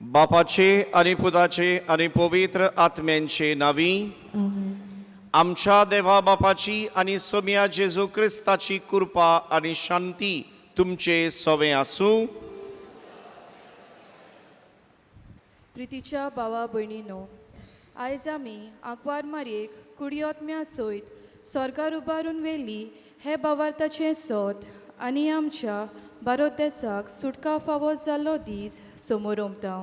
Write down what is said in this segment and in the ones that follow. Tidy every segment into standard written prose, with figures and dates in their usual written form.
बापाचे आनी पुताचे आनी पवित्र आत्म्यांचे नावी आमच्या देवा बापाची आनी सोम्या जेजू क्रिस्ताची कृपा आनी शांती तुमचे सवे आसूं. प्रितीच्या भावा भयणीनो, आयज आमी आंकवार मारयेक कुडियोत्म्या सयत स्वर्गार उबारून व्हेली हे भावार्थाचें सोद आनी आमच्या भारत देसाक सुटका फावो जाल्लो दीस समोर ओमता.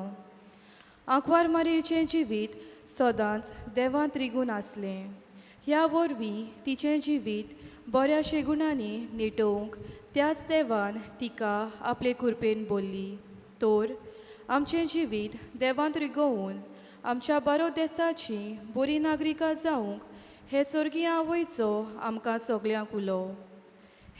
आंकवार मारयेचें जिवीत सदांच देवांत रिगून आसलें. ह्या वरवीं तिचें जिवीत बऱ्या शेगुणांनी निटोवंक त्याच देवान तिका आपले कृपेन बोल्ली. तर आमचें जिवीत देवांत रिगोवन आमच्या भारत देसाची बरी नागरिकां जावंक हे स्वर्गीय आवयचो आमकां सगल्यांक उलो.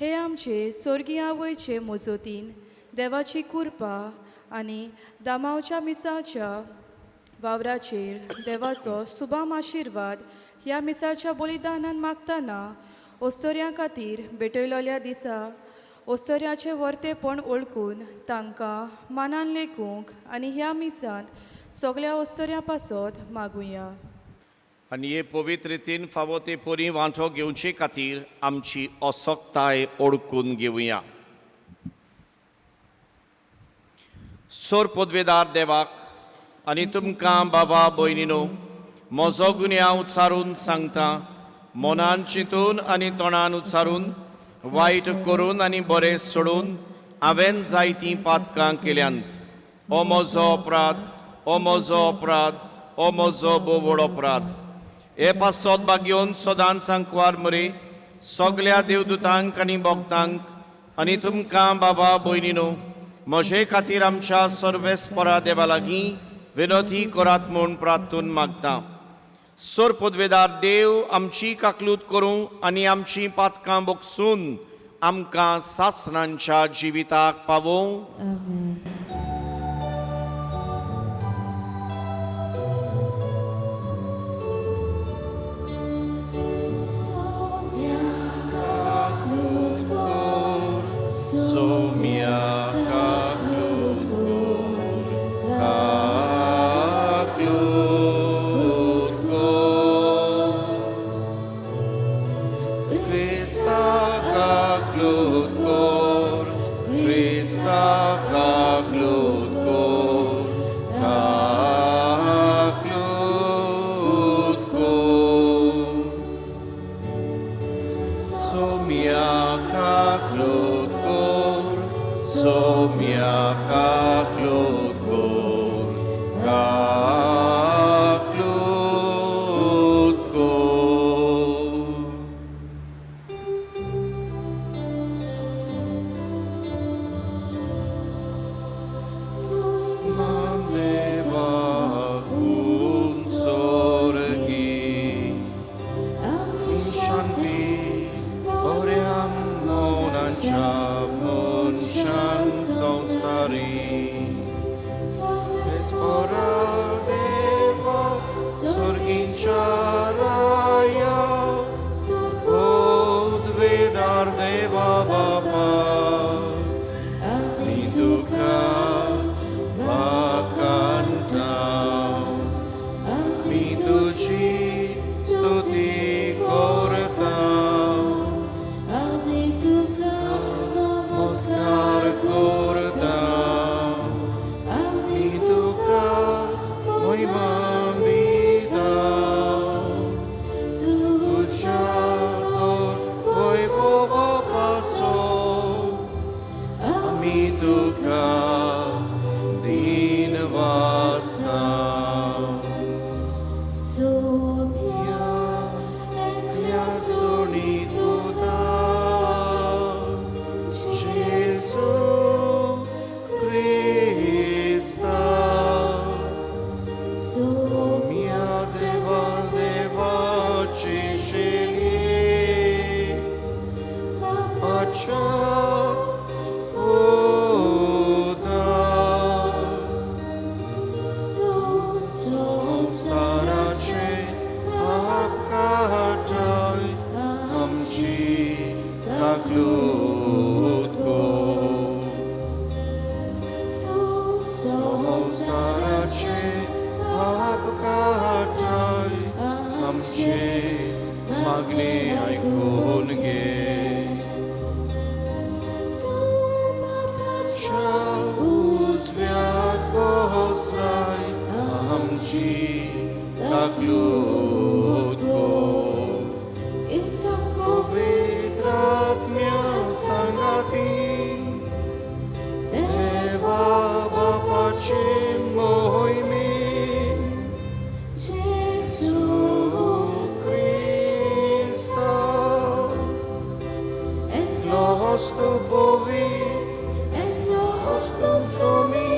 हे आमचे स्वर्गीय आवयचे मजतीन देवाची कृपा आनी दामावच्या मिसाच्या वावराचेर देवाचो सुभाम आशिर्वाद ह्या मिसाच्या बलिदानान मागतना ओस्तोऱ्यां खातीर भेटयलेल्या दिसा ओस्तोऱ्याचें वर्तेपण वळखून तांकां मानान लेखूंक आनी ह्या मिसांत सगल्या ओस्तोऱ्यां पासत मागुया. आनी हे पवित्र रितीन फावो ते परी वांटो घेवचे खातीर आमची असक्ताय ओळखून घेवया. सोर पदवेदार देवाक आनी तुमकां बाबा भयणीनो म्हजो गुन्यांव उच्चारून सांगता, मनान चिंतून आनी तोंडान उच्चारून वायट करून आनी बरें सोडून हांवें जायतीं पातकां केल्यांत. ओ म्हजो अपराध, ओ म्हजो अपराध, ओ म्हजो बोवड अपराध. हे पासत बागयोवन सदांच आंकवार मरे सगल्या देवदूतांक आनी भक्तांक आनी तुमकां बाबा भयणीनो म्हजे खातीर आमच्या सर्वेस्परा देवा लागीं विनोती करात म्हूण प्रार्थून मागता. सोर पदवेदार देव आमची काकलूत करूं आनी आमची पातकां बोगसून आमकां सासणांच्या जिविताक पावोवं. सोम्या काकलूत काकलूत कर, क्रिस्ता काकलूत कर, क्रिस्ता काकलूत मुखाटाय आमचे मागणे आयकून घे. तूं बापाच्या उजव्याक बसलाय आमची ताकलूत कर. कित्याक पवित्र आत्म्या सांगाती देवा बापाचे मोहिमेन जेजू क्रिस्ता एकलो हस्तो पवित्र एकलो हस्तो स्वामी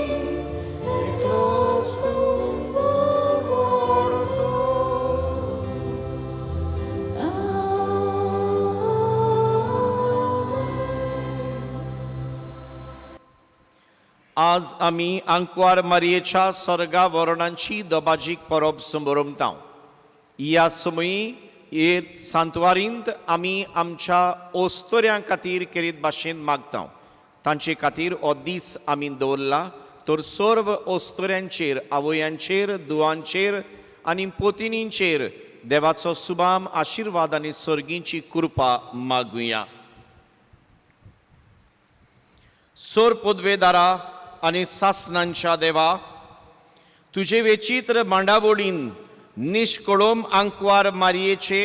एकलो हस्तो बावडतो. आज आमी आंकवार मारयेच्या स्वर्गा वरणांची दबाजीक परब समरमता. ह्या समयी हे सांतवारींत आमी आमच्या ओस्तोऱ्यां खातीर केरीत भाशेन मागता. तांचे खातीर हो दीस आमी दवरला तर सर्व ओस्तोऱ्यांचेर, आवयांचेर, दुवांचेर आनी पोतिनींचेर देवाचो सुबाम आशिर्वाद आनी सर्गीची कृपा मागुया. सोर पदवेदारा आनी सासनांच्या देवा, तुजे वेचित्र मांडावळीन निष्कळोम आंकवार मारयेचे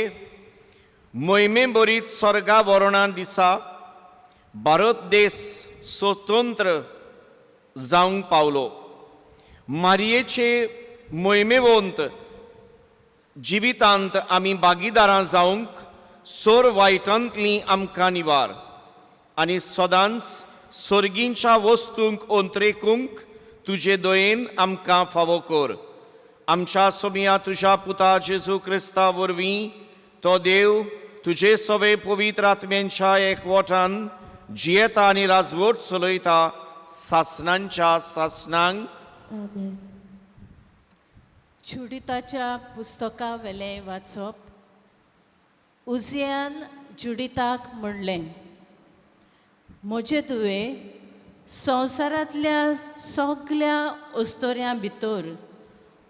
मोहिमे बरीत स्वर्गा वरणां दिसा भारत देश स्वतंत्र जावंक पावलो. मारयेचे मोहिमेवंत जिवितांत आमी भागीदारां जावंक सोर वायटांतली आमकां निवार आनी सदांच सर्गींच्या वस्तूंक ओंत्रेकूंक तुजे दयेन आमकां फावो कर. आमच्या सोमिया तुज्या पुता जेजू क्रिस्ता वरवीं तो देव तुजे सवे पवित्र आत्म्यांच्या एकवटान जियेता आनी राजवट चलयता सासनांच्या सासनांक. आमेन. जुडिताच्या पुस्तका वेलें वाचप. उजियान जुडिताक म्हणलें, म्हजे तुवें संवसारांतल्या सगल्या अस्तोऱ्यां भितर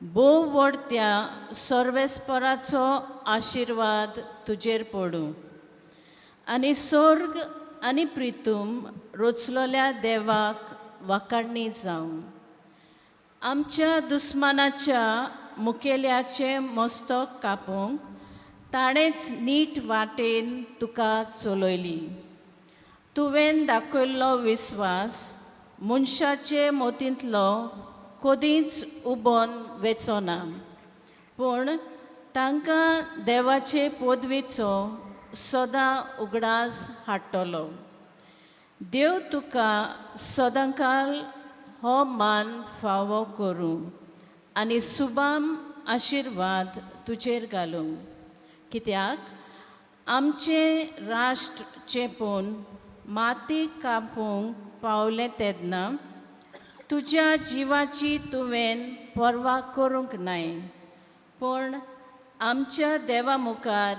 भोव व्हड त्या सर्वेस्पराचो आशिर्वाद तुजेर पडूं आनी स्वर्ग आनी प्रितूम रचलोल्या देवाक वाखाणणी जावं. आमच्या दुस्मानाच्या मुखेल्याचें मस्तक कापूंक ताणेंच नीट वाटेन तुका चलयली. तुवें दाखयल्लो विस्वास मनशाचे मतींतलो कदींच उबोन वेचो ना, पूण तांकां देवाचे पदवीचो सदां उगडास हाडटलो. देव तुका सदांकाल हो मान फावो करूं आनी सुबाम आशिर्वाद तुजेर घालूं. कित्याक आमचें राष्ट्र चेपून माती कापूंक पावलें तेन्ना तुज्या जिवाची तुवें पर्वा करूंक नाय, पूण आमच्या देवा मुखार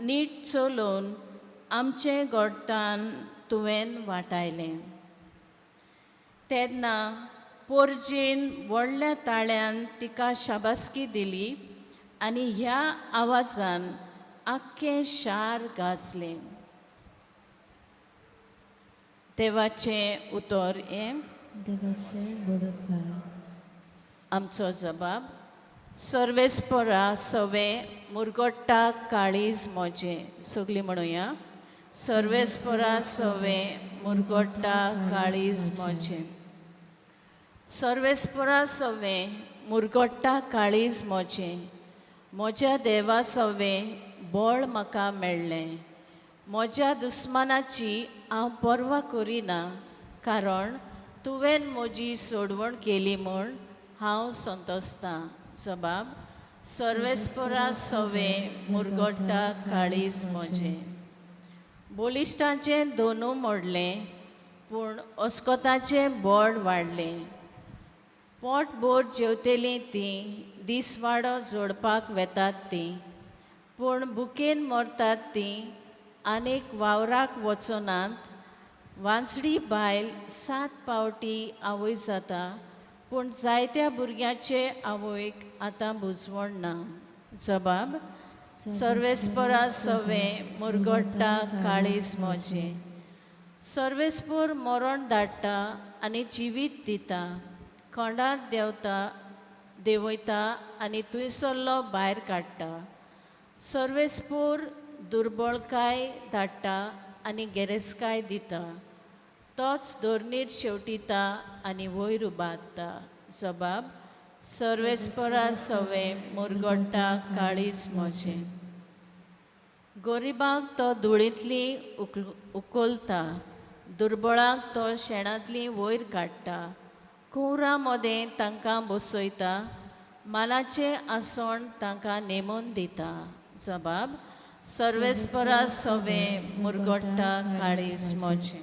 नीट चलोवन आमचें गोडटान तुवें वाटायलें. तेन्ना पोरजेन व्हडल्या ताळ्यान तिका शाबासकी दिली आनी ह्या आवाजान आख्खें शार गाजलें. देवाचें उतर हें. देवाचें व्हड उपकार. आमचो जबाब. सर्वेस्परा सवें मुरगोट्टा काळीज म्हजें. सगळीं म्हणुया. सर्वेस्परा सवें मुरगोट्टा काळीज म्हजें. सर्वेस्परा सवें मुरगोट्टा काळीज म्हजें. म्हज्या देवा सवें बळ म्हाका मेळ्ळें. म्हज्या दुस्मानाची हांव पर्वा करिना, कारण तुवें म्हजी सोडवण केली म्हूण हांव संतोसतां. जबाब. सर्वेस्परा सवें मुरगोट्टा काळीज म्हजें. बलिश्टांचें दोनू मोडलें, पूण अस्कोताचें बोड वाडलें. पोटभर जेवतलीं तीं दिसवाडो जोडपाक वेतात तीं, पूण भुकेन मरतात तीं आनीक वावराक वचनात. वांचडी बायल 7 पावटी आवय जाता, पूण जायत्या भुरग्याचे आवयक आतां बुजवण ना. जबाब सर्वेस्परा सवे मुरगट्टा काळीज म्हजें. सर्वेस्पोर मरण धाडटा आनी जिवीत दिता, खोंडांत देंवता देंवयता आनी थंयसरलो भायर काडटा. सर्वेस्पोर दुर्बळकाय धाडटा आनी गिरेस्तकाय दिता, तोच धरणीर शेवटिता आनी वयर उबारता. जबाब सर्वेस्परा सवे मुरगट्टा काळीज म्हजें. गरिबांक तो धुळींतली उखलता, दुर्बळांक तो शेणांतली वयर काडटा, कुंवरां मदें तांकां बसयता, मानाचें आसण तांकां नेमून दिता. जबाब सर्वेस्परा सवे मुरगट्टा काळीज म्हजें.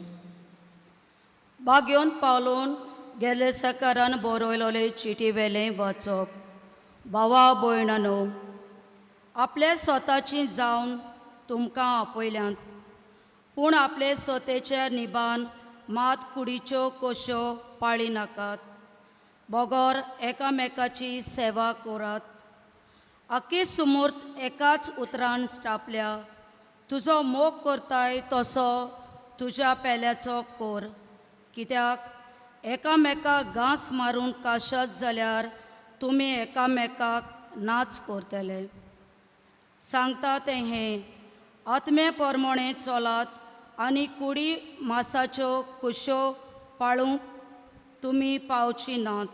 बागयोन पावलोन गेले सकारान बरयलोले चिटी वेलें वाचप. भावा भयणानो, आपले स्वताची जावन तुमकां आपयल्यांत, पूण आपले स्वतेच्या निबान मात कुडीच्यो कोश्यो पाळी नाकात, बगर एकामेकाची सेवा करात. आखी सुमूर्त एकाच उतरान स्टापल्या, तुजो मोग करताय तसो तुज्या पेल्याचो कोर. कित्याक एकामेकाक घांस मारून काशत जाल्यार तुमी एकामेकाक नाच करतले. सांगता तें हें, आत्मे प्रमाणे चलात आनी कुडी मासाच्यो कुश्यो पाळूंक तुमी पावची नात.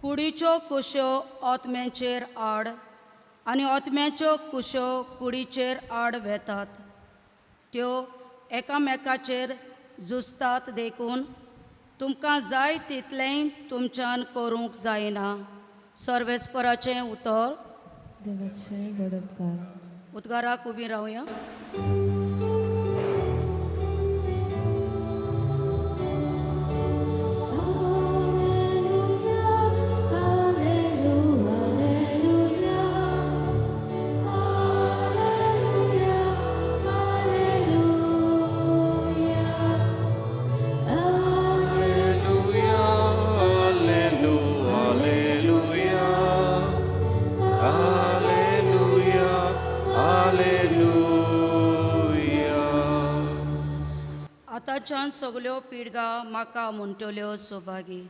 कुडीच्यो कुश्यो आत्म्याचेर आड आनी आत्म्याच्यो कुश्यो कुडीचेर आड वेतात, त्यो एकामेकाचेर झुजतात. देखून तुमकां जाय तितलेंय तुमच्यान करूंक जायना. सर्वेस्पराचें उतर. देवाचें व्हड उपकार. उद्गाराक उबी रावया. आतांच्यान सगल्यो पिडगा म्हाका म्हणटल्यो सौभागी.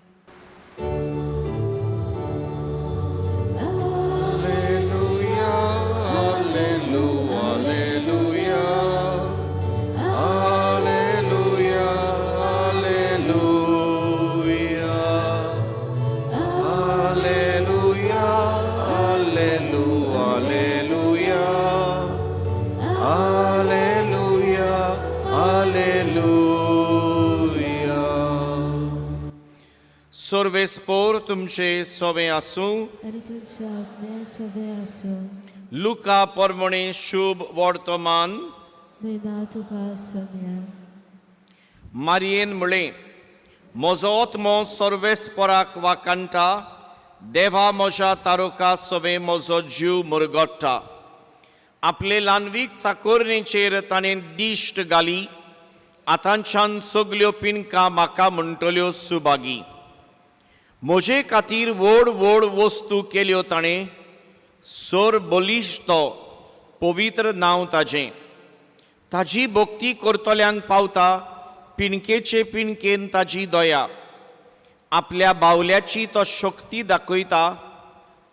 सर्वेस्पोर तुमचे सोवे आसूं आनी तुमच्या आत्म्या सोवे आसूं. लुका परमणे शुभ वर्तमान. महिमा तुका सोम्या. मारयेन म्हळें, म्हजो आत्मो सर्वेस्पोराक वाकांटा, देवा म्हज्या तारुका सोवे म्हजो जीव मुरगट्टा. आपले ल्हानवीक चाकोरणेचेर ताणें दिश्ट घाली, आतांच्यान सगल्यो पिनकां म्हाका म्हणटल्यो सुभागी. म्हजे खातीर व्हड व्हड वस्तू केल्यो ताणें, सर बलिश्ट तो पवित्र नांव ताजें. ताजी भक्ती करतल्यांक पावता पिणकेचे पिणकेन ताजी दया. आपल्या बावल्याची तो शक्ती दाखयता,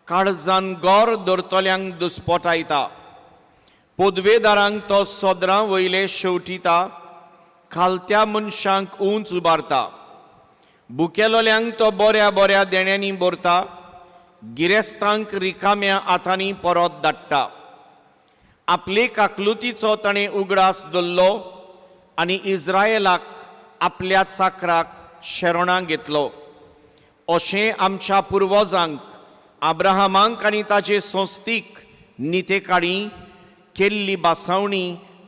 काळजान गोर दवरतल्यांक दुस्पोटायता. पदवेदारांक तो सदरां वयले शेवटिता, खालत्या मनशांक उंच उबारता. भुकेलोल्यांक तो बऱ्या बऱ्या देण्यांनी भरता, गिरेस्तांक रिकाम्या हातांनी परत धाडटा. आपले काकलुतीचो ताणें उगडास दवरलो आनी इस्रायलाक आपल्या चाकराक शरणां घेतलो. अशें आमच्या पुर्वजांक अब्राहमाक आनी ताजे संस्थीक नितेकाणी केल्ली बासावणी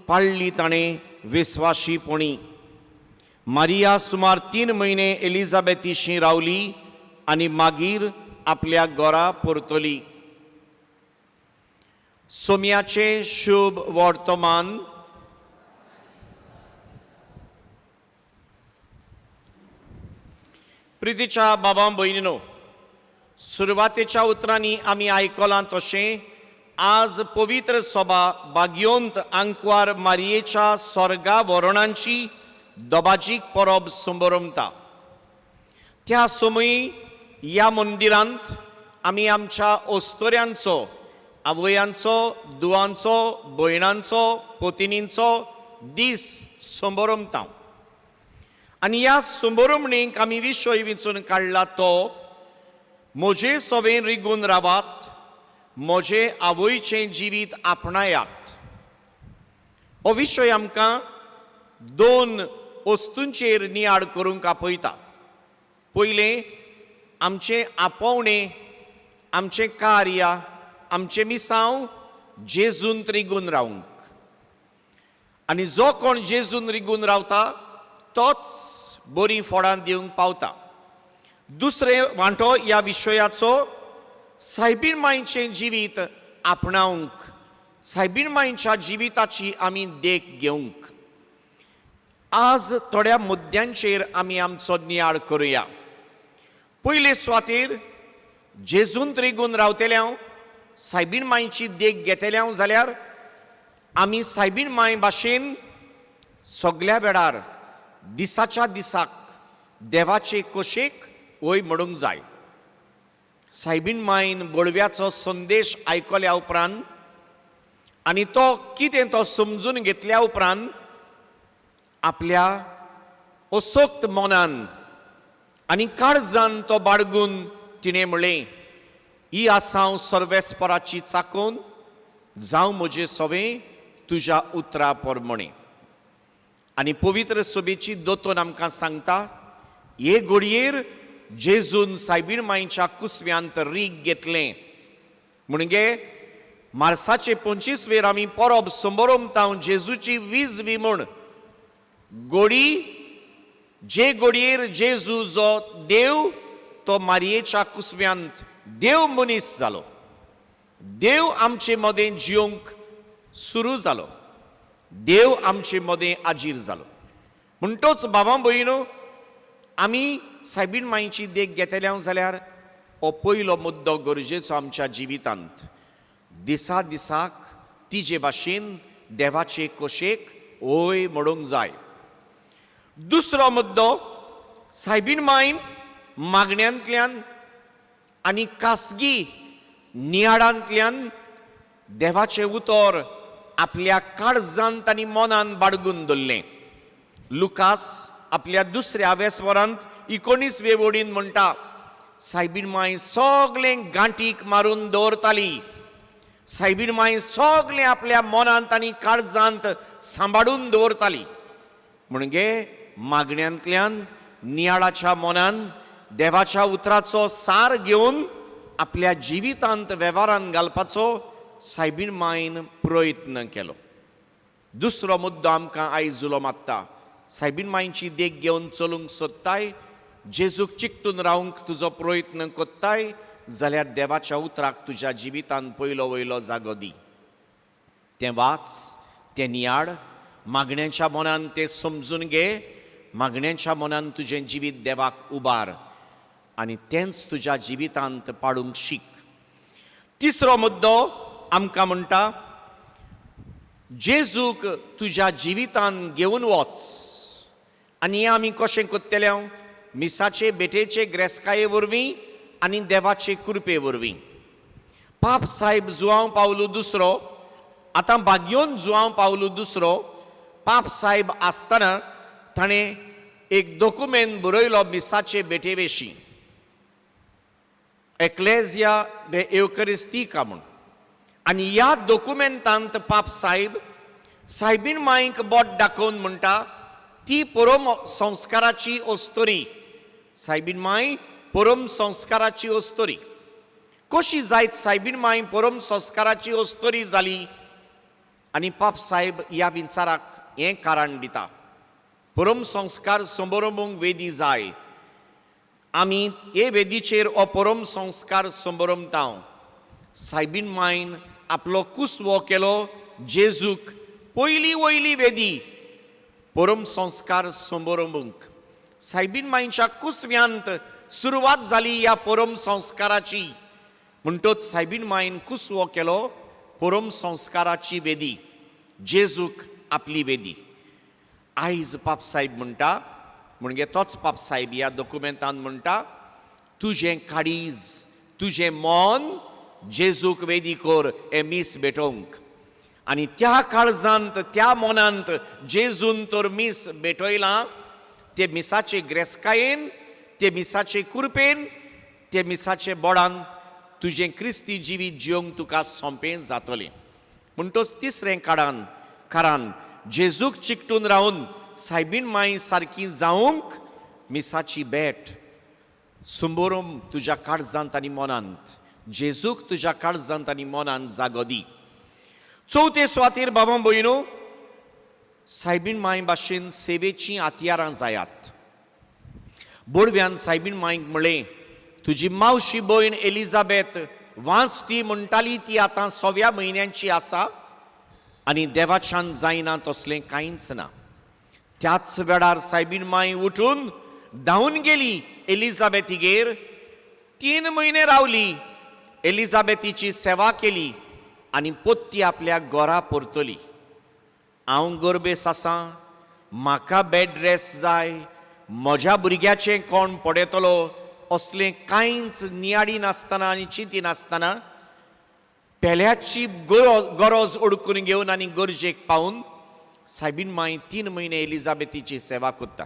पाळ्ळी ताणें विस्वाशीपणी. मारिया सुमार 3 म्हयने एलिझाबेथीशी रावली आनी मागीर आपल्या घरा परतली. सोम्याचें शुभ वर्तमान. प्रितीच्या बाबा भयणीनो, सुरवातेच्या उतरांनी आमी आयकलां तशें आज पवित्र सभा बागयोंत आंकवार मारयेच्या सोर्गा वरणांची दबाजीक परब संबरमता. त्या समय ह्या मंदिरांत आमी आमच्या अस्तोऱ्यांचो, आवयांचो, दुवांचो, भयणांचो, पोतिनींचो दीस संबरमता आनी ह्या संबरमणीक आमी विशय विंचून काडला तो म्हजे सवें रिगून रावात, म्हजे आवयचें जिवीत आपणायात. हो विशय आमकां दोन वस्तूंचेर नियाळ करूंक आपयता. पयलें, आमचें आपोवणें, आमचें कार्य, आमचें मिसांव जेजून रिगून रावंक, आनी जो कोण जेजून रिगून रावता तोच बरीं फळां दिवंक पावता. दुसरें वांटो ह्या विशयाचो, सायबीण मांयचें जिवीत आपणावंक, सायबीण मांयच्या जिविताची आमी देख घेवंक. आज थोड्या मुद्द्यांचेर आमी आमचो नियाळ करुया. पयले सुवातेर जेजून रिगून रावतले हांव, सायबीण मांयची देख घेतले हांव जाल्यार आमी सायबीण मांय भाशेन सगल्या वेळार दिसाच्या दिसाक देवाचे कोशेक वय म्हणूंक जाय. सायबीण मांयन बळव्याचो संदेश आयकल्या उपरांत आनी तो कितें तो समजून घेतल्या उपरांत आपल्या असोक्त मनान आनी काळजान तो बाळगून तिणें म्हणलें, ही आसा हांव सर्वेस्पराची चाकून, जावं म्हजें सवें तुज्या उतरा प्रमाणें. आनी पवित्र सभेची दोतोन आमकां सांगता, हे घडयेर जेजून सायबीण मांयच्या कुसव्यांत रीग घेतलें. म्हणजे मार्साचे 25 वेर आमी परब संबरमता जेजूची वीज बी म्हूण गोडी, जे गोडयेर जेजू जो देव तो मारयेच्या कुसव्यांत देव मनीस जालो, देव आमचे मदें जियोंक सुरू जालो, देव आमचे मदें आजीर जालो. म्हणटोच बाबा भयणो, आमी सायबीण मांयची देख घेतले जाल्यार हो पयलो मुद्दो गरजेचो आमच्या जिवितांत. दिसा दिसाक तिजे भाशेन देवाचे कोशेक ओय म्हणूंक जाय. दुसरो मुद्दो, सायबीण मांयन मागण्यांतल्यान आनी खासगी नियाळांतल्यान देवाचें उतर आपल्या काळजांत आनी मनान बाळगून दवरलें. लुकास आपल्या दुसऱ्या वेसवरांत 19 वे वडीन म्हणटा, सायबीण मांय सगळें गांठीक मारून दवरताली, सायबीण मांय सगळें आपल्या मनांत आनी काळजांत सांबाळून दवरताली. म्हणजे मागण्यांतल्यान नियाळाच्या मनान देवाच्या उतराचो सार घेवन आपल्या जिवितांत वेव्हारान घालपाचो सायबीण मांयन प्रयत्न केलो. दुसरो मुद्दो आमकां आयज उलो मागता, सायबीण मांयची देख घेवन चलूंक सोदताय, जेजूक चिकटून रावंक तुजो प्रयत्न कोत्ताय जाल्यार देवाच्या उतराक तुज्या जिवितांत पयलो वयलो जागो दी. तें वाच, तें नियाळ, मागण्यांच्या मनान तें समजून घे, मागण्यांच्या मनान तुजें जिवीत देवाक उबार आनी तेंच तुज्या जिवितांत पाडूंक शीक. तिसरो मुद्दो आमकां म्हणटा, जेजूक तुज्या जिवितान घेवन वच. आनी हें आमी कशें करतले? मिसाचे भेटेचे ग्रेसकाये वरवीं आनी देवाचे कृपे वरवीं. पाप साहेब जुआंव पावलू दुसरो, आतां बागयोन जुआंव पावलू दुसरो पाप साहेब आसतना ताणें एक दोकुमेंत बरयलो मिसाचे भेटे विशीं, एक्लेजिया दे एवकरिस्तिका म्हूण. आनी ह्या दोकुमेंतांत पाप साहेब सायबीण मांयक बोट दाखोवन म्हणटा, ती परम संस्काराची अस्तोरी, सायबीण मांय परम संस्काराची अस्तोरी. कशी जायत सायबीण मांय परम संस्काराची अस्तोरी जाली? आनी पाप साहेब ह्या विचाराक हें कारण दिता, परम संस्कार संबरमूंक वेदी जाय, आमी हे वेदीचेर हो परम संस्कार संबरमता. सायबीण मांयन आपलो कुसवो केलो जेजूक पयली वयली वेदी परम संस्कार संबरमूंक. सायबीण मांयच्या कुसव्यांत सुरवात जाली ह्या परम संस्काराची. म्हणटच सायबीण मायन कुसवो केलो परम संस्काराची वेदी, जेजूक आपली वेदी. आयज पापसायब म्हणटा, म्हणजे तोच पापसायब ह्या दोकुमेंतान म्हणटा, तुजें काळीज, तुजें मन जेजूक वेदी कर हें मीस भेटोवंक. आनी त्या काळजांत, त्या मनांत जेजून तर मीस भेटयलां, ते मिसाचे ग्रेसकायेन, ते मिसाचे कुरपेन, ते मिसाचे बोडान तुजें क्रिस्ती जिवीत जियोंक तुका सोंपें जातलें. म्हणटच तिसरें काडान कारण जेजूक चिकटून रावन सायबीण माय सारकी जावंक मिसाची भेट सुंबोरोम तुज्या काळजांत आनी मनांत, जेजूक तुज्या काळजांत आनी मनांत जागो दी. चवथे सुवातेर बाबा भयणू, सायबीण माय भाशेन सेवेचीं हत्यारां जायात. बोडव्यान सायबीण मायक म्हणलें, तुजी मावशी भयण एलिजाबेथ वांसटी म्हणटाली ती आतां 6व्या म्हयन्यांची आसा आनी देवाच्यान जायना तसलें कांयच ना. त्याच वेळार सायबीण माय उठून धांवून गेली एलिजाबेथीगेर, 3 म्हयने रावली, एलिजाबेथीची सेवा केली आनी पोत्ती आपल्या घरा परतली. हांव गरबेस आसा, म्हाका बेड रेस्ट जाय, म्हज्या भुरग्याचें कोण पडयतलो असलें कांयच नियाळी नासतना आनी चिंती नासतना पेल्याची गरज ओडकून घेवन आनी गरजेक पावून सायबीण माय 3 म्हयने एलिजाबेथीची सेवा करता.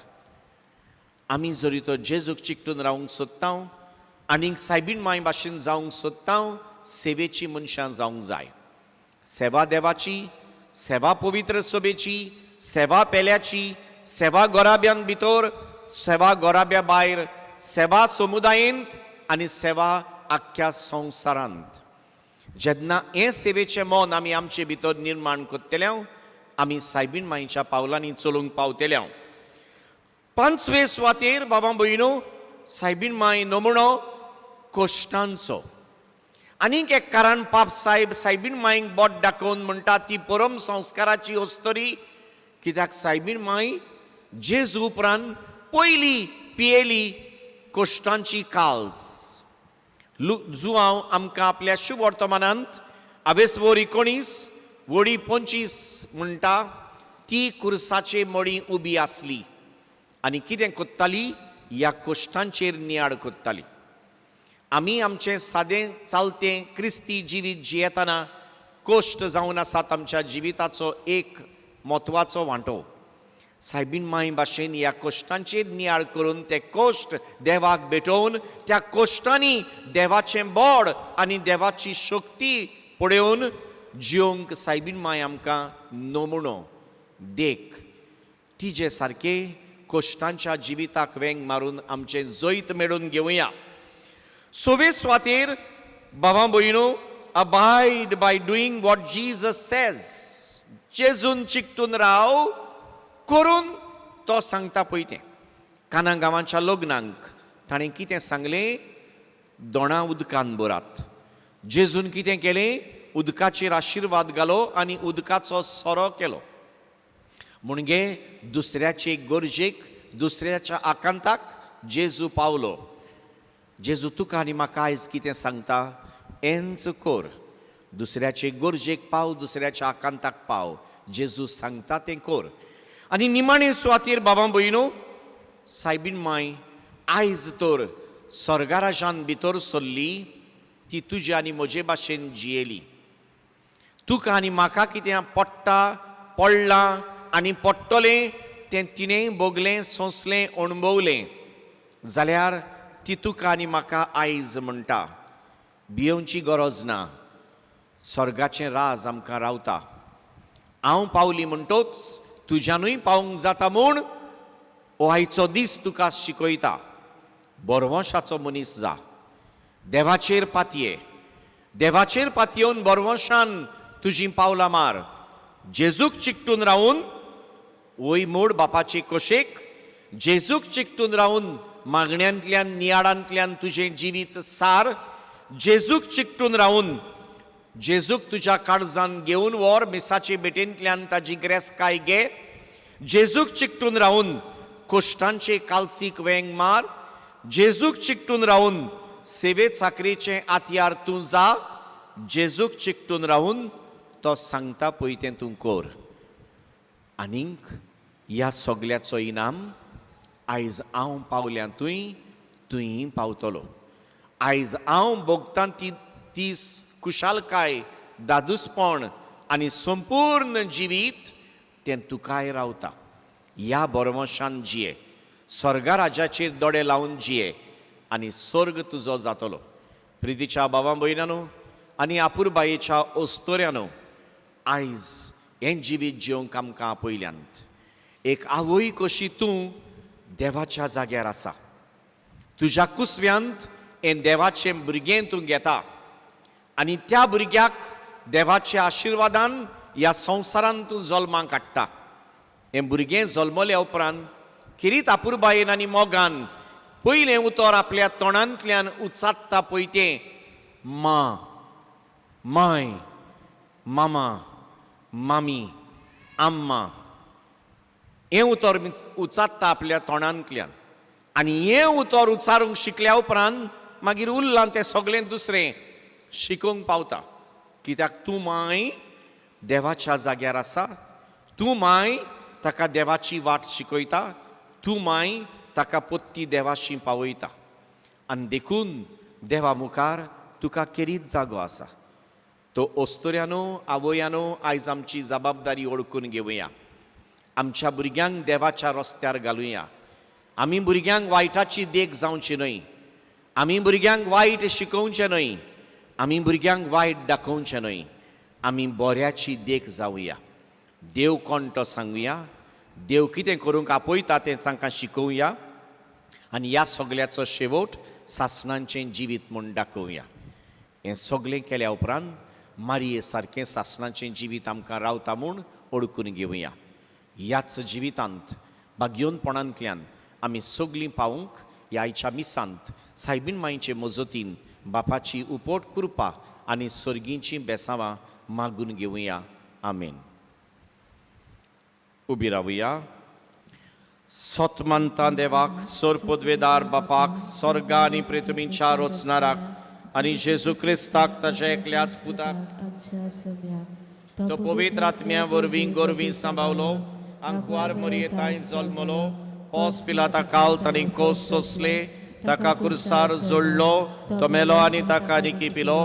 आमी जरी तो जेजूक चिकटून रावंक सोदता आनीक सायबीण माय भाशेन जावंक सोदता, सेवेची मनशां जावंक जाय. सेवा देवाची, सेवा पवित्र सभेची, सेवा पेल्याची, सेवा गोराब्यान भितर, सेवा गोराब्या भायर, सेवा समुदायेंत आनी सेवा आख्ख्या संवसारांत. जेन्ना हें सेवेचें मन आमी आमचे भितर निर्माण करतले, आमी सायबीण मायच्या पावलांनी चलूंक पावतले. 5वे सुवातेर बाबा भयणू, सायबीण माय नमुणो कश्टांचो. आनीक एक कारण पाप साहेब सायबीण मायक बोट दाखोवन म्हणटा ती परम संस्काराची अस्तरी, कित्याक सायबीण माय जेजू उपरांत पयली पियेली कश्टांची काल्स. जुआंव आमकां आपल्या शुभ वर्तमानांत आवेसवोर 19 वडी 25 म्हणटा, ती कुर्साचे मडी उबी आसली आनी कितें कोत्ताली, ह्या कश्टांचेर नियाळ कोत्ताली. आमी आमचें सादें चालतें क्रिस्ती जिवीत जियेतना कश्ट जावन आसात आमच्या जिविताचो एक म्हत्वाचो वांटो. सायबीण माय भाशेन ह्या कश्टांचेर नियाळ करून ते कश्ट देवाक भेटोवन त्या कश्टांनी देवाचें बोड आनी देवाची शक्ती पळोवन जियोंक सायबीण माय आमकां नमुणो देख. तिजे सारके कश्टांच्या जिविताक वेंग मारून आमचें जैत मेळोवन घेवया. 6वे सुवातेर बाबा भयणू, abide by doing what Jesus says. जेजून चिकटून राव करून तो सांगता पळय तें. काना गांवाच्या लग्नाक ताणें कितें सांगलें, दोणां उदकान भरात. जेजून कितें केलें, उदकाचेर आशिर्वाद घालो आनी उदकाचो सोरो केलो. म्हणजे दुसऱ्याचे गरजेक, दुसऱ्याच्या आकांताक जेजू पावलो. जेजू तुका आनी म्हाका आयज कितें सांगता, हेंच कर, दुसऱ्याचे गरजेक पाव, दुसऱ्याच्या आकांताक पाव, जेजू सांगता तें कर. आनी निमाणे सुवातेर बाबा भयणू, सायबीण माय आयज तर स्वर्गाराजान भितर सरली, ती तुजे आनी म्हजे भाशेन जियेली. तुका आनी म्हाका कितें पडटा, पडलां आनी पडटलें तें तिणें भोगलें, सोंसलें, अणभवलें जाल्यार ती तुका आनी म्हाका आयज म्हणटा, भियोवची गरज ना, स्वर्गाचें राज आमकां रावता. हांव पावली म्हणटोच तुज्यानूय पावूंक जाता म्हूण हो आयचो दीस तुका शिकयता. बरवंशाचो मनीस जा, देवाचेर पातये, देवाचेर पातयेवन बरवंशान तुजीं पावलां मार, जेजूक चिकटून रावून वय मोड बापाचे कोशेक, जेजूक चिकटून रावून मागण्यांतल्यान नियाळांतल्यान तुजें जिवीत सार, जेजूक चिकटून रावून जेजूक तुज्या काळजान घेवन व्हर, मिसाचे भेटेंतल्यान ताजी ग्रेसकाय घे, जेजूक चिकटून रावून कोश्टांचे कालसीक वेंग मार जेजूक चिकटून रावून सेवे चाकरेचें आतयार तूं जा, जेजूक चिकटून रावून तो सांगता पळय तें तूं कर. आनीक ह्या सगल्याचो इनाम आयज हांव पावल्या तुंय तुंय पावतलो. आयज हांव भोगतां ती ती खुशालकाय, दादूसपण आनी संपूर्ण जिवीत तें तुकाय रावता. ह्या बरमशान जिये, स्वर्गा राजाचेर दोळे लावन जिये आनी स्वर्ग तुजो जातलो. प्रितीच्या बाबा भयणानो आनी आपुरबायेच्या ओस्तोऱ्यानो, आयज हें जिवीत जिवंक आमकां आपयल्यांत. एक आवय कशी तूं देवाच्या जाग्यार आसा, तुज्या कुसव्यांत हें देवाचें भुरगें तूं घेता आनी त्या भुरग्याक देवाच्या आशिर्वादान ह्या संवसारांत तूं जल्माक हाडटा. हें भुरगें जल्मल्या उपरांत खेरीत आपुरबायेन आनी मोगान पयलें उतर आपल्या तोंडांतल्यान उचात्ता पळय तें मां, माय, मामा, मामी, आम्मा, हें उतर उचात्ता आपल्या तोंडांतल्यान. आनी हें उतर उच्चारूंक शिकल्या उपरांत मागीर उरलां तें सगळें दुसरें शिकोवंक पावता. कित्याक तूं माय देवाच्या जाग्यार आसा, तूं माय ताका देवाची वाट शिकयता, तूं माय ताका पोत्ती देवाशी पावयता. आनी देखून देवा मुखार तुका खेरीत जागो आसा. तो ओस्तोऱ्यानो, आवयानो, आयज आमची जबाबदारी ओळखून घेवया. आमच्या भुरग्यांक देवाच्या रस्त्यार घालुया. आमी भुरग्यांक वायटाची देख जावची न्हय, आमी भुरग्यांक वायट शिकोवचें न्हय, आमी भुरग्यांक वायट दाखोवचें न्हय, आमी बऱ्याची देख जावया. देव कोण तो सांगुया, देव कितें करूंक आपयता तें तांकां शिकोवया आनी ह्या सगल्याचो शेवट सासणांचें जिवीत म्हूण दाखोवया. हें सगळें केल्या उपरांत मारये सारकें सासणाचें जिवीत आमकां रावता म्हूण ओळखून घेवया. ह्याच जिवितांत भाग्योनपणांतल्यान आमी सगळीं पावूंक ह्या आयच्या मिसांत सायबीन मांयचे मजतीन बापाची उपोट कृपा आनी सर्गींचीं बेसांवां मागून घेवया. आमेन. उबी रावया. सत मानता देवाक, सोर पदवेदार बापाक, स्वर्गा आनी प्रिथ्वीच्या रचणाराक आनी जेजू क्रिस्ताक ताच्या एकल्याच पुताक, तो पवित्र आत्म्या वरवीं गोरवीं सांबावलो, आंकवार मरयेताय जल्मलो, पोस पिलाता काल ताणी कोस सोंसले, ताका कुर्सार जोडलो, तो मेलो आनी ताका निकी पिलो,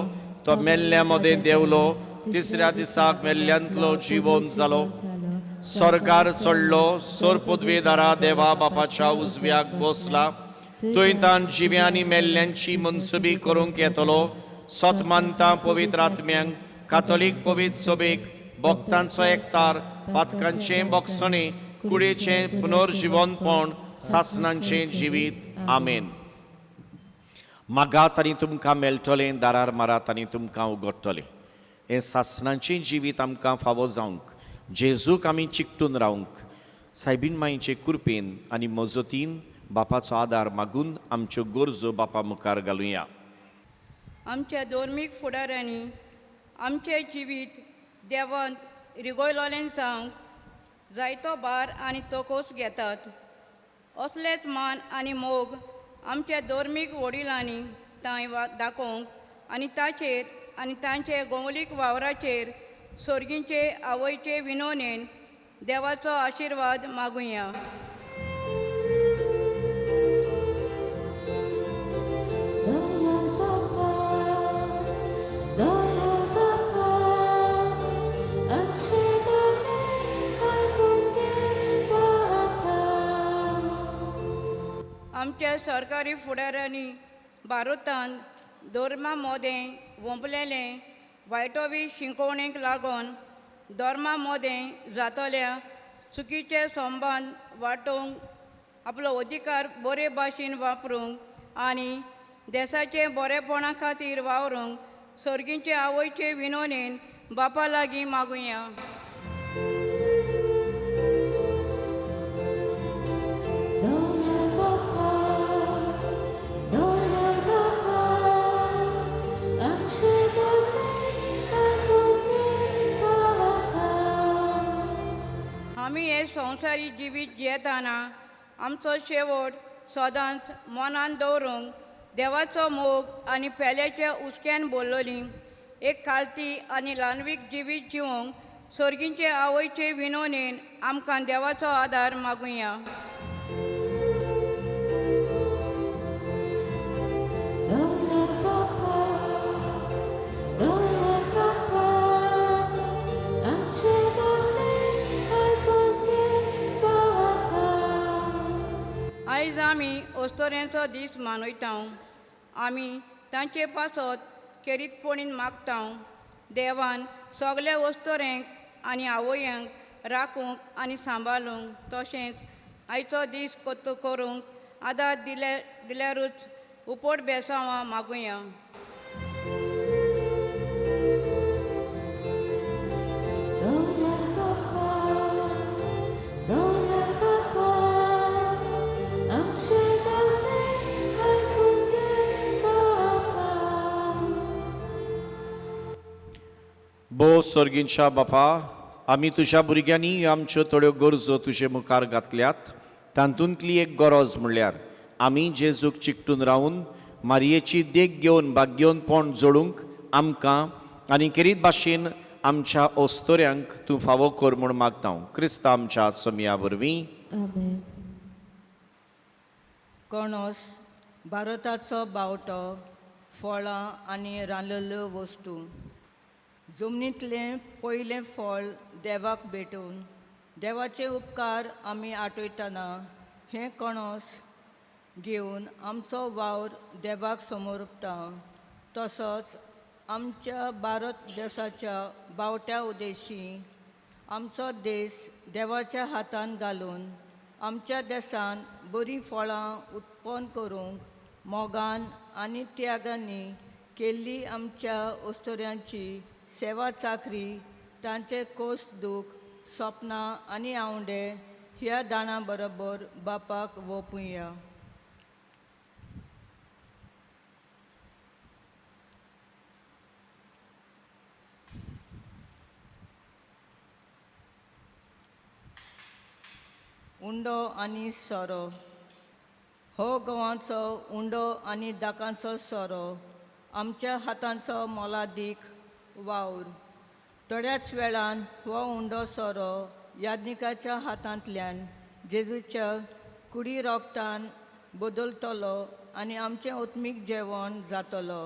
तो मेल्ल्या मदें देंवलो, तिसऱ्या दिसाक मेल्ल्यांतलो जिवोन जालो, स्वर्गार चडलो, सोर पदवेदारा देवा बापाच्या उजव्याक बसला, थंय तान जिव्या आनी मेल्ल्यांची मनसुबी करूंक येतलो. सत मानता पवित्र आत्म्यांक, कातोलीक पवित्र सभेक, भक्तांचो एकतार, पातकांचें बोगसणें, कुडीचें पुनर्जिवनपण, सासणांचें जिवीत. आमेन. मागात आनी तुमकां मेळटलें, दारार मारात आनी तुमकां उगडटलें. हें सासणांचें जिवीत आमकां फावो जावंक जेजूक आमी चिकटून रावंक सायबीन मांयचे कृपेन आनी मजतीन बापाचो आदार मागून आमच्यो गरजो बापा मुखार घालुया. आमच्या धर्मीक फुडाऱ्यांनी आमचें जिवीत देवांत रिगयलोलें जावंक जायतो भार आनी तोकोस घेतात. असलेच मान आनी मोग आमच्या धर्मीक वडिलांनी तांय दाखोवंक आनी ताचेर आनी तांचे गोंवलीक वावराचेर सर्गींचे आवयचे विनोनेन देवाचो आशिर्वाद मागुया. आमच्या सरकारी फुडाऱ्यांनी भारतांत धर्मा मदें वोंपलेलें वायटोवी शिकोवणेक लागून धर्मा मदें जातल्या चुकीचे संबंद वांटोवंक आपलो अधिकार बरे भाशेन वापरूंक आनी देसाचे बरेपणा खातीर वावरूंक सर्गींचे आवयचे विनोनेन बापा लागीं मागुया. आमी हे संवसारी जिवीत जियेतना आमचो शेवट सदांच मनान दवरूंक देवाचो मोग आनी पेल्याच्या हुस्क्यान बोल्लोली एक खालती आनी ल्हानवीक जिवीत जिवंक सर्गींचे आवयचे विनोनेन आमकां देवाचो आदार मागुया. आयज आमी अस्तोऱ्यांचो दीस मनयता. आमी तांचे पासत खेरीतपणीन मागता. देवान सगल्या अस्तोऱ्यांक आनी आवयांक राखूंक आनी सांबाळूंक तशेंच आयचो दीस करूंक आदार दिल्यारूच उपट बेसांवां मागुया. भो सर्गींच्या बापा, आमी तुज्या भुरग्यांनी आमच्यो थोड्यो गरजो तुजे मुखार घातल्यात. तातूंतली एक गरज म्हणल्यार आमी जेजूक चिकटून रावन मारयेची देख घेवन भाग्योनपण जोडूंक आमकां आनी खेरीत भाशेन आमच्या अस्तोऱ्यांक तूं फावो कर म्हूण मागता. क्रिस्ता आमच्या सोमया वरवीं. आमेन. कणस भारताचो बावटो, फळां आनी रांदलेल्यो वस्तू. जमनींतलें पयलें फळ देवाक भेटोवन देवाचे उपकार आमी आठयतना हें कणस घेवन आमचो वावर देवाक समर्पता. तसोच आमच्या भारत देशाच्या बावट्या उदेशी आमचो देश देवाच्या हातान घालून आमच्या देशान बरीं फळां उत्पन्न करूंक मोगान आनी त्यागांनी केल्ली आमच्या अस्तोऱ्यांची सेवा चाकरी, तांचे कोश्ट दूख, सपनां आनी आवंडे ह्या दाणां बरोबर बापाक वोपुया. उंडो आनी सोरो. हो गंवाचो उंडो आनी दाकांचो सोरो आमच्या हातांचो मोलादीक वावर. थोड्याच वेळान हो उंडो सोरो याज्ञिकाच्या हातांतल्यान जेजूच्या कुडी रोगतान बदलतलो आनी आमचें आत्मीक जेवण जातलो.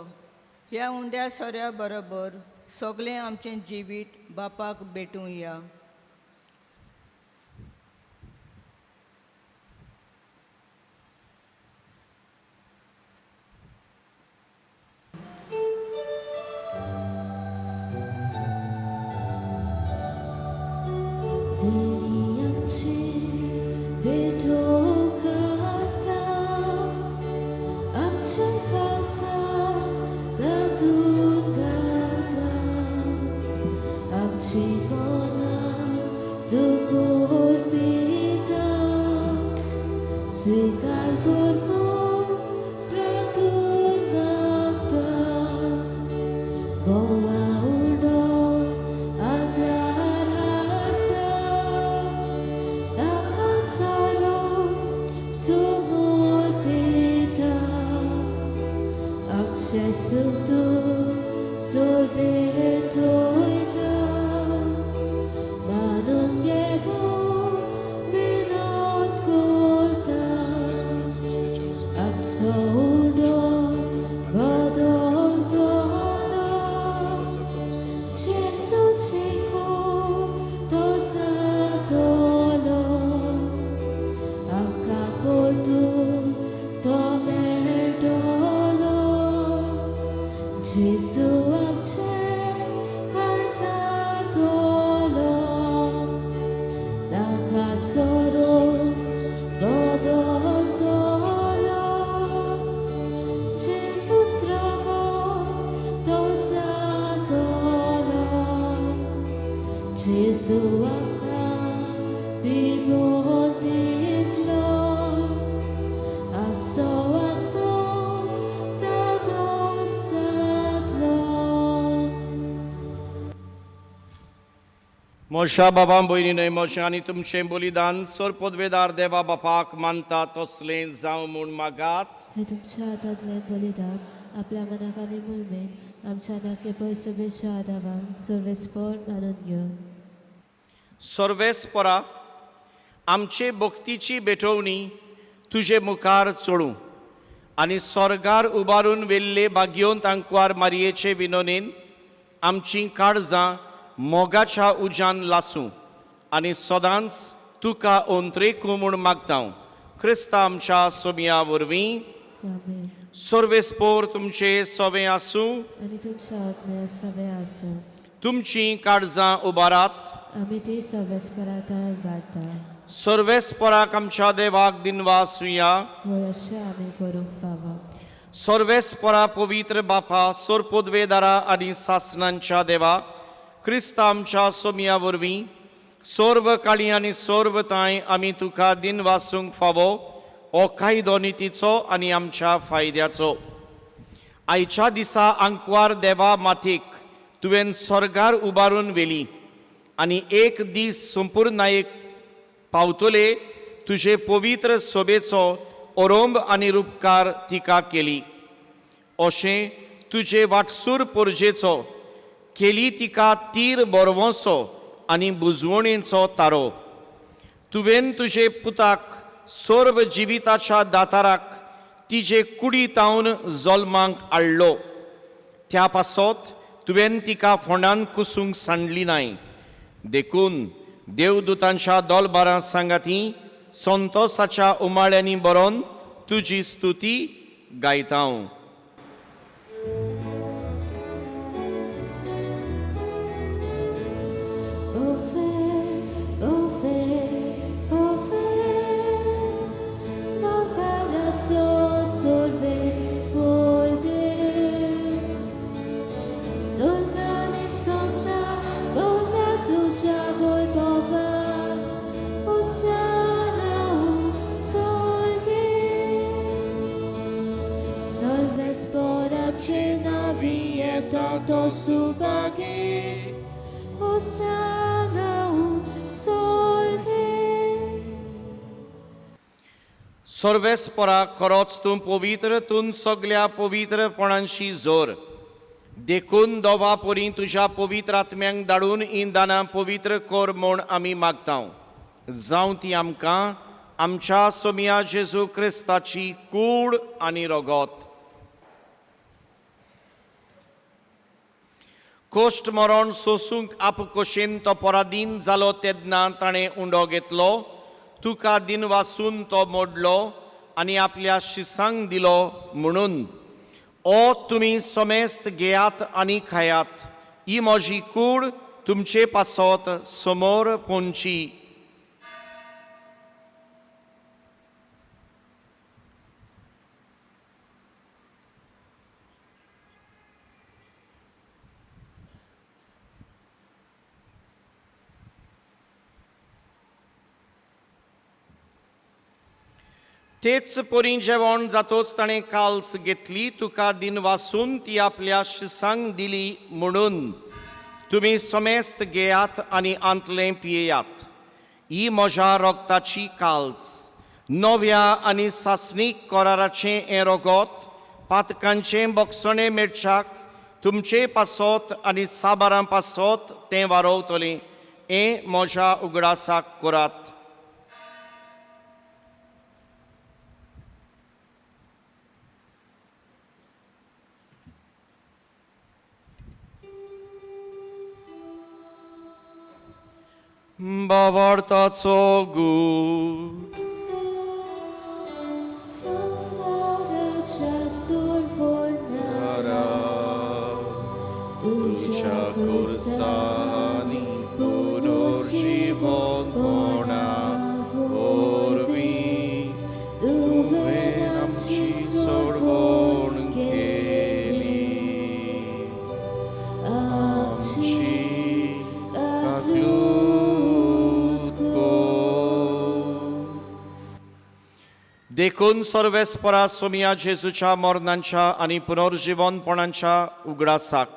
ह्या उंड्या सोऱ्या बरोबर सगळें आमचें जिवीत बापाक भेटुया. म्हज्या बाबा भयणी न्हय म्हजें आनी तुमचें बलिदान सोर पदवेदार देवा बापाक मानता तसलें जावं म्हूण मागात. हें तुमच्या हातांतलें बलिदान आपल्या मनाक आनी मोहिमेन आमच्या नाके पयसोबेच्या आदावान सर्वेस्पर मानून घेवन. सर्वेस्परा आमचे भक्तीची भेटवणी तुजे मुखार चडूं आनी स्वर्गार उबारून वेल्ले भाग्योंत आंकवार मारयेचे विनोनेन आमचीं काळजां मोगाच्या उज्यान लासूं आनी सदांच तुका ओंत्रेकूं म्हूण मागता. क्रिस्ता आमच्या सोमया वरवीं. आमेन. सर्वेस्पोर तुमचे सवें आसूं आनी तुमच्या आत्म्या सवें आसूं. तुमचीं काळजां उबारात. आमी ती सर्वेस्परांत उबारता. सर्वेस्पराक आमच्या देवाक दिनवासुया. वय अशें आमी करूंक फावो. सर्वेस्परा पवित्र बापा सोर पदवेदारा आनी सासनांच्या देवा क्रिस्ता आमच्या सोमया वरवीं सर्व काळी आनी सर्व तांय आमी तुका दिनवासूंक फावो हो कायदो नितीचो आनी आमच्या फायद्याचो. आयच्या दिसा आंकवार देवा माथीक तुवें स्वर्गार उबारून व्हेली आनी एक दीस संपुर्णायेक पावतले तुजे पवित्र सोबेचो ओरोंब आनी रुपकार तिका केली. अशें तुजे वाटसूर पोरजेचो केली तिका तीर बरवसो आनी बुजवणेचो तारो. तुवें तुजे पुताक सर्व जिविताच्या दाताराक तिजे कुडी तावन जल्माक हाडलो. त्या पासत तुवें तिका फोंडान कुसूंक सांडली नाय. देखून देवदूतांच्या दोलबारां सांगाती संतोसाच्या उमाळ्यांनी बरोवन तुजी स्तुती गायता. सर्वेस्परा खरोच तूं पवित्र तूं सगल्या पवित्रपणांशी जोर. देखून दोवा परी तुज्या पवित्र आत्म्यांक धाडून हीं दानां पवित्र कर म्हूण आमी मागता. जावं ती आमकां आमच्या सोमया जेजू क्रिस्ताची कूड आनी रगत. कोश्ट मरण सोसूंक आपकोशेन तो पराधीन जालो तेन्ना ताणें उंडो घेतलो. तुका दिनवासून तो मोडलो आनी आपल्या शिसांक दिलो म्हणून ओ तुमी समेस्त घेयात आनी खायात. ही म्हजी कूड तुमचे पासत समोर पोंची. तेच परी जेवण जातोच ताणें काल्स घेतली तुका दिनवासून ती आपल्या शिसांक दिली म्हणून तुमी समेस्त घेयात आनी आंतलें पियेयात. ही म्हज्या रगताची काल्स नव्या आनी सासणीक कराराचें हें रगत पातकांचें बक्षणें मेळच्याक तुमचे पासत आनी साबारां पासत तें वारोवतलें. हें म्हज्या उगडासाक करात. बावार्थाचो गूट संवसाराच्या सोडवणारा तुज्या खुर्सांनी पुनर्जीवन पणा वरवीं तुवें आमची सोडवण केली. आमची देखून सर्वेस्परा सोमया जेजूच्या मरणांच्या आनी पुनर्जिवनपणाच्या उगडासाक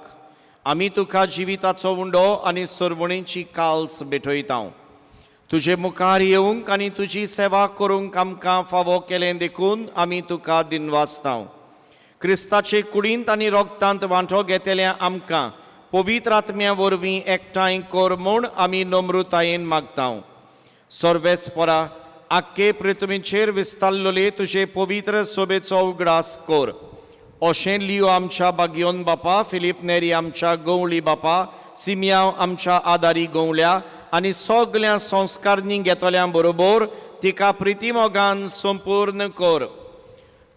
आमी तुका जिविताचो उंडो आनी सरवणेची काल्स भेटयता. तुजे मुखार येवंक आनी तुजी सेवा करूंक आमकां फावो केलें देखून आमी तुका दिनवासता. क्रिस्ताचे कुडींत आनी रोगतांत वांटो घेतल्या आमकां पवित्र आत्म्या वरवीं एकठांय कर म्हूण आमी नम्रतायेन मागता. सर्वेस्परा आख्खे पृथ्वीचेर विस्तारलेले तुजे पवित्र सोबेचो उगडास कर. अशें लियो आमच्या बागयोन बापा, फिलीप नेरी आमच्या गवळी बापा, सिमियांव आमच्या आदारी गवळ्या आनी सगल्या संस्कारणी घेतल्या बरोबर तिका प्रितीमोगान संपूर्ण कर.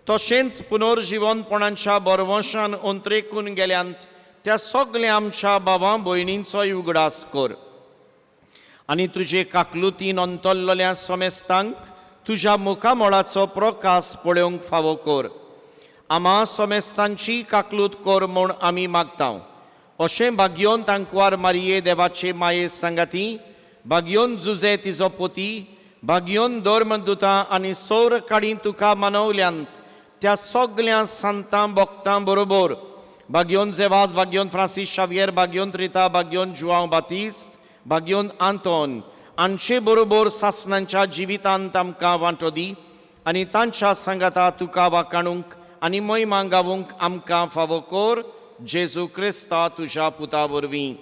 तशेंच पुनर्जिवनपणाच्या बरवंशान अंत्रेकून गेल्यांत त्या सगल्या आमच्या भावां भयणींचोय उगडास कर आनी तुजे काकलुतीन अंतरलेल्या समेस्तांक तुज्या मुखामळाचो प्रकाश पळोवंक फावो कर. आमा समेस्तांची काकलूत कर म्हूण आमी मागता. अशें भाग्योन तांकवार मारिये देवाचे माये सांगाती, भाग्योन जुजे तिजो पोती, भाग्योन धर्मदुतां आनी सौर काडी तुका मनवल्यांत त्या सगल्या संतां भक्तां बरोबर भाग्योन जेवाज, भाग्योन फ्रांसीस शावियर, भाग्योन त्रिता, भाग्योन जुआंव बातिस्त, भाग्योन आंतोन हांचे बरोबर सासणांच्या जिवितांत आमकां वांटो दी आनी तांच्या सांगाता तुका वाकाणूंक आनी मोहिमा गावूंक आमकां फावो कर. जेजू क्रिस्ता तुज्या पुता वरवीं.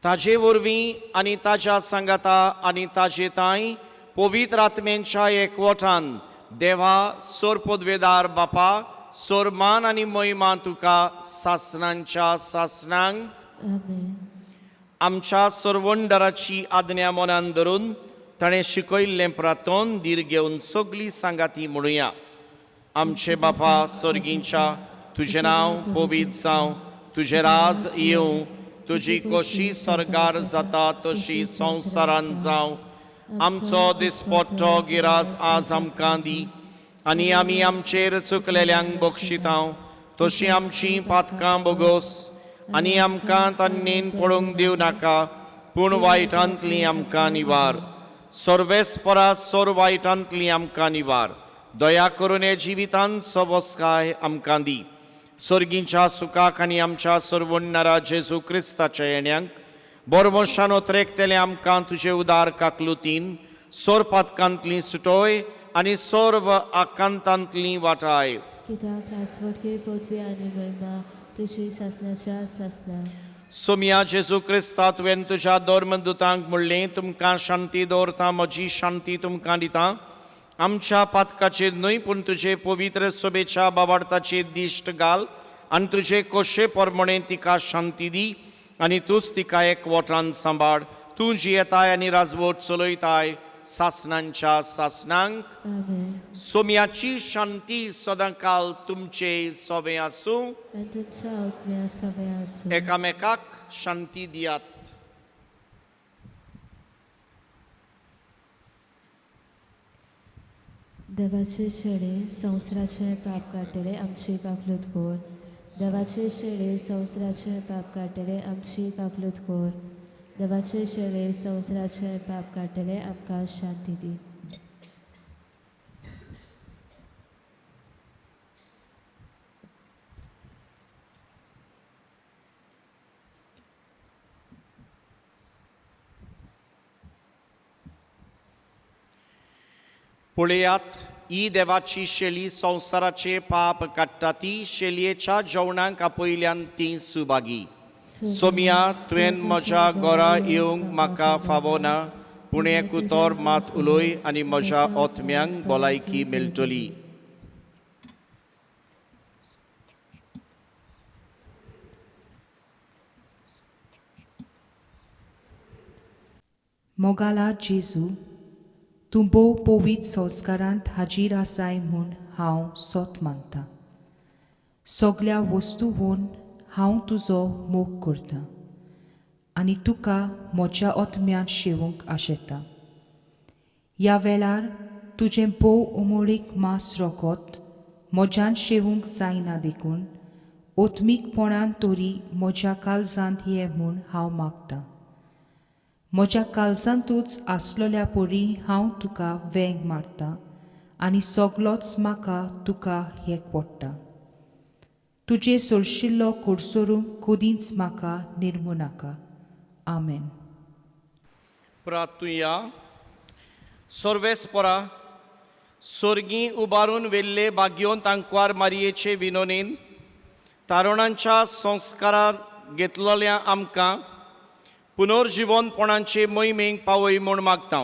ताजे वरवीं आनी ताज्या सांगाता आनी ताजे तांय पवित्र आत्म्यांच्या एकवटान देवा सोरपदवेदार बापा, सोरमान आनी मोहिमा तुका सासणांच्या सासणांक. आमच्या सरवंडराची आज्ञा मनान धरून ताणें शिकयल्लें प्रातोन धीर घेवन सगळीं सांगाती म्हणुया. आमचे बापा सर्गींच्या, तुजें नांव पवित्र जावं, तुजें राज येवं, तुजी कशी सर्गार जाता तशी संवसारान जावं. आमचो दिसपट्टो गिरास आज आमकां दी आनी आमी आमचेर चुकलेल्यांक बक्षितां तशी आमची पातकां बोगोस आनी आमकां तन्नेन पळोवंक दिवं नाका, पूण वायटांतली आमकां निवार. सर्वेस्परा सोर वायटांतली आमकां निवार. दया करून हे जिवितांत सोबसकाय आमकां दी. सर्गींच्या सुखाक आनी आमच्या सर्वण्णारा जेजू क्रिस्ताच्या येण्यांक बरवंशान ओतरेकतले आमकां तुजे उदार काकलुतीन सोर पातकांतली सुटोय आनी सर्व आकांतांतली वाटाय. कित्याक रासवटकी पदवी आनी महिमा तुजी सासणाच्या सासणा. सोमया जेजू क्रिस्ता, तुवें तुज्या धर्मदुतांक म्हणलें, तुमकां शांती दवरता, म्हजी शांती तुमकां दिता. आमच्या पातकाचेर न्हय पूण तुजे पवित्र सोबेच्या बावार्थाचेर दिश्ट घाल आनी तुजे कोशे प्रमाणे तिका शांती दी आनी तूंच तिका एकवटान सांबाळ. तूं जियेताय आनी राजवट चलयताय सासणांच्या सासणांक. सोम्याची शांती सदांकाल तुमचे सोवे आसूं. एकामेकाक शांती दियात. देवाचे शेळे संवसाराचे पाप काडटले आमची काकलूत कर. देवाचे शेळे संवसाराचे पाप काडटले आमची काकलूत कर. देवाचे शेळे संवसाराचे पाप काडटले आमकां शांती दी. पळयात, ही देवाची शेली संवसाराचे पाप काडटा ती शेलयेच्या जेवणाक आपयल्यान ती सुभागी. सोमया, तुवें म्हज्या घरा येवंक म्हाका फावो ना, पूण एक उतर मात उलय आनी म्हज्या आत्म्यांक भलायकी मेळटली. मोगाला जेजू, तूं भोव पवित्र संस्कारांत हाजीर आसाय म्हूण हांव सोत मानतां. सगल्या वस्तूवन हांव तुजो मोग करतां आनी तुका म्हज्या आत्म्यांत शेवूंक आशेतां. ह्या वेळार तुजें भोव उमळीक मास रोखत म्हज्यान शेवूंक जायना देखून ओत्मीकपणान तरी म्हज्या काळजांत ये म्हूण हांव मागतां. म्हज्या काळजांतूच आसलोल्या परी हांव तुका वेंग मारतां आनी सगलोच म्हाका तुका एकवडटा. तुजे सोरशिल्लो कोडसोरूंक कदींच म्हाका निर्मू नाका. आमेन. प्रातुया. सर्वेस्पोरा, सोर्गी उबारून वेल्ले बागयोन तांकवार मारयेचे विनोनीन तारुणांच्या संस्कारार घेतलेल्या आमकां पुनर्जिवनपणाचे मोहिमेक पावय म्हूण मागता.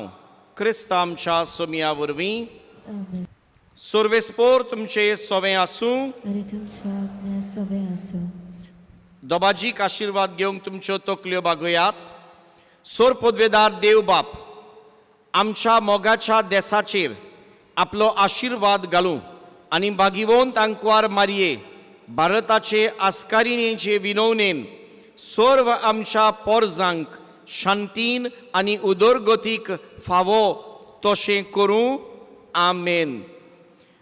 क्रिस्त आमच्या सोमया वरवीं. आमेन. सर्वेस्पोर तुमचे सोवें आसूं. आनी तुमच्या आत्म्या सोबें आसूं. दोबाजीक आशिर्वाद घेवंक तुमच्यो तकल्यो बागयात. सोर पदवेदार देव बाप आमच्या मोगाच्या देसाचेर आपलो आशिर्वाद घालूं आनी बागिवोन तांकवार मारये भारताचे आस्कारिणेचे विनवणेन सर्व आमच्या पोरजांक शांतीन आनी उदरगतीक फावो तशें करूं. आमेन.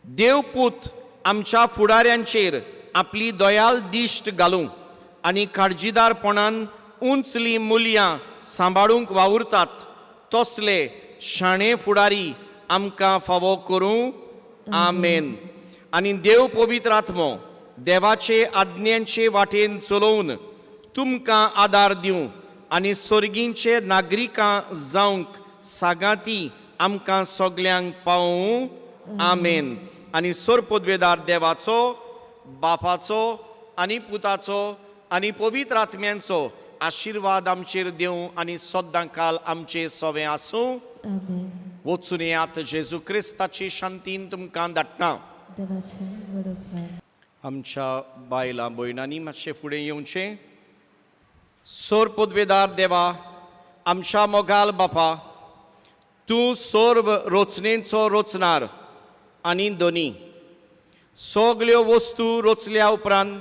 देव पूत आमच्या फुडाऱ्यांचेर आपली दयाल दिश्ट घालूं आनी काळजीदारपणान उंचली मुल्यां सांबाळूंक वावुरतात तसले शाणे फुडारी आमकां फावो करूं. आमेन. आनी देव पवित्र आत्मो देवाचे आज्ञांचे वाटेन चलोवन तुमकां आदार दिवं आनी सोर्गींचे नागरिकां जावंक सागाती आमकां सगल्यांक पावूं. आमेन. आनी सोर पदवेदार देवाचो, बापाचो आनी पुताचो आनी पवित्र आत्म्यांचो आशिर्वाद आमचेर दिवं आनी सद्दां काल आमचे सोवें आसूं. आमेन. वचून येयात. जेजू क्रिस्ताची शांतीन तुमकां धाडटा. देवाचे व्हड उपकार. आमच्या बायलां भयणांनी मातशें फुडें येवचें. सोर पदवेदार देवा, आमच्या मोगाल बापा, तूं सर्व रचनेचो रचणार आनी दोनी. सगल्यो वस्तू रचल्या उपरांत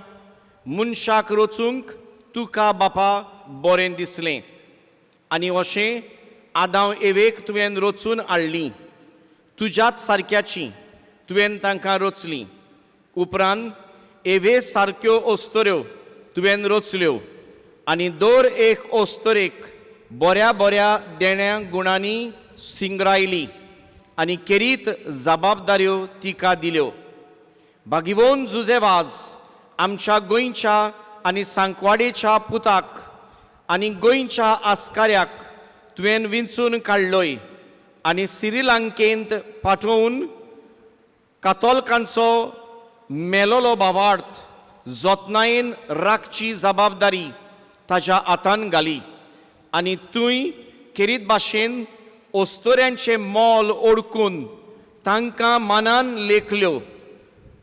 मनशाक रचूंक तुका बापा बरें दिसलें आनी अशें आदांव एवेक तुवें रचून हाडली. तुज्याच सारक्याची तुवें तांकां रचली. उपरांत एवे सारक्यो अस्तऱ्यो तुवें रचल्यो आनी दर एक अस्तरेक बऱ्या बऱ्या देण्या गुणांनी सिंगरायली आनी केरीत जबाबदाऱ्यो तिका दिल्यो. बागिवोन जुजे वाज आमच्या गोंयच्या आनी सांकवाडेच्या पुताक आनी गोंयच्या आस्काऱ्याक तुवें विंचून काडलोय आनी श्रीलंकेंत पाठोवन कातोलकांचो मेलोलो भावार्थ जतनायेन राखची जबाबदारी ताज्या हातान घाली आनी तूंय केरीत भाशेन अस्तोऱ्यांचें मोल ओडकून तांकां मानान लेखल्यो,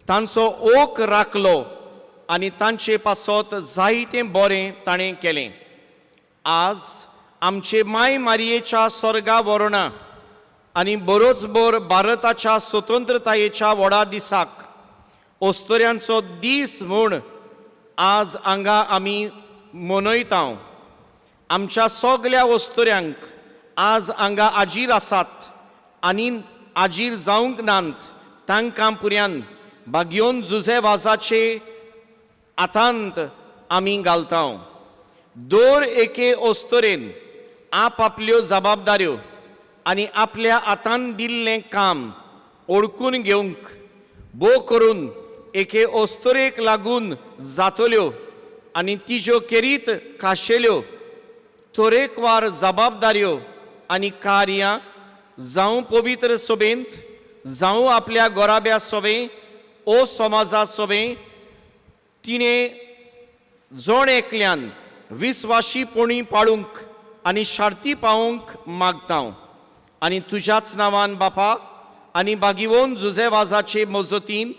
तांचो ओक राखलो आनी तांचे पासत जायतें बरें ताणें केलें. आज आमचे माय मारयेच्या स्वर्गा वरणां आनी बरोचबर भारताच्या स्वतंत्रतायेच्या व्हडा दिसाक अस्तोऱ्यांचो दीस म्हूण आज हांगा आमी मनयता. आमच्या सगल्या अस्तोऱ्यांक आज हांगा आजीर आसात आनी आजीर जावंक नात तांकां पुऱ्यान बागयोन जुजे वाजाचे आतांत आमी घालता. दर एके अस्तोरेन आप आपल्यो जबाबदाऱ्यो आनी आपल्या हातान दिल्लें काम ओळखून घेवंक भोव करून एके अस्तोरेक लागून जातल्यो आनी तिज्यो केरीत खाशेल्यो तरेकवार जबाबदाऱ्यो आनी कार्यां जावं पवित्र सभेंत, जावं आपल्या गोराब्या सोवें ओ समाजा सोवें तिणें जण एकल्यान विस्वाशीपणी पाळूंक आनी शार्ती पावोवंक मागता. आनी तुज्याच नांवान बापा आनी बागिवोन जुजे वाजाचे मजतीन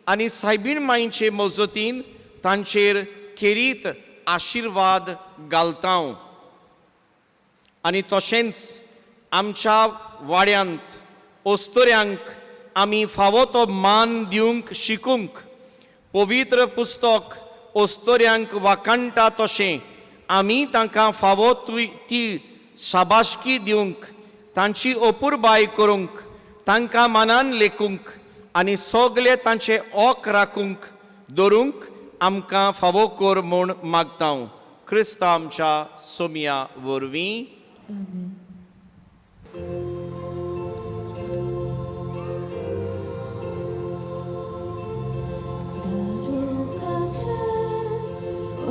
आनी सायबीण माईचे मजतीन तांचेर खेरीत आशिर्वाद घालता. आनी तशेंच आमच्या वाड्यांत अस्तोऱ्यांक आमी फावो तो मान दिवंक शिकूंक पवित्र पुस्तक अस्तोऱ्यांक वाखाणटा तशें आमी तांकां फावो ती शाबासकी दिवंक, तांची अपुरबाय करूंक, तांकां मानान लेखूंक आनी सगळे तांचे ओक राखूंक दवरूंक आमकां फावो कर म्हूण मागता. क्रिस्तांव आमच्या सोमया वरवीं. आमेन. दारुकाचे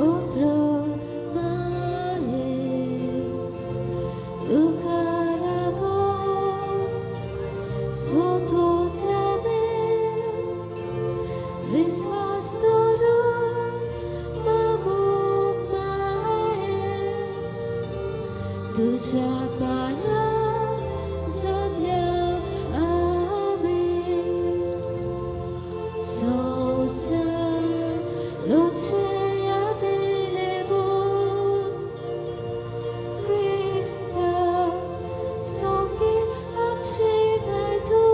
उपरांत माये तुका लागून स्वतंत्रामे विश्वास दवरून मागूंक माये तुज्या पांयां जमल्या आमी. संवसार रोचे यादीने गो क्रिस्ता संगी आमची मेळटू.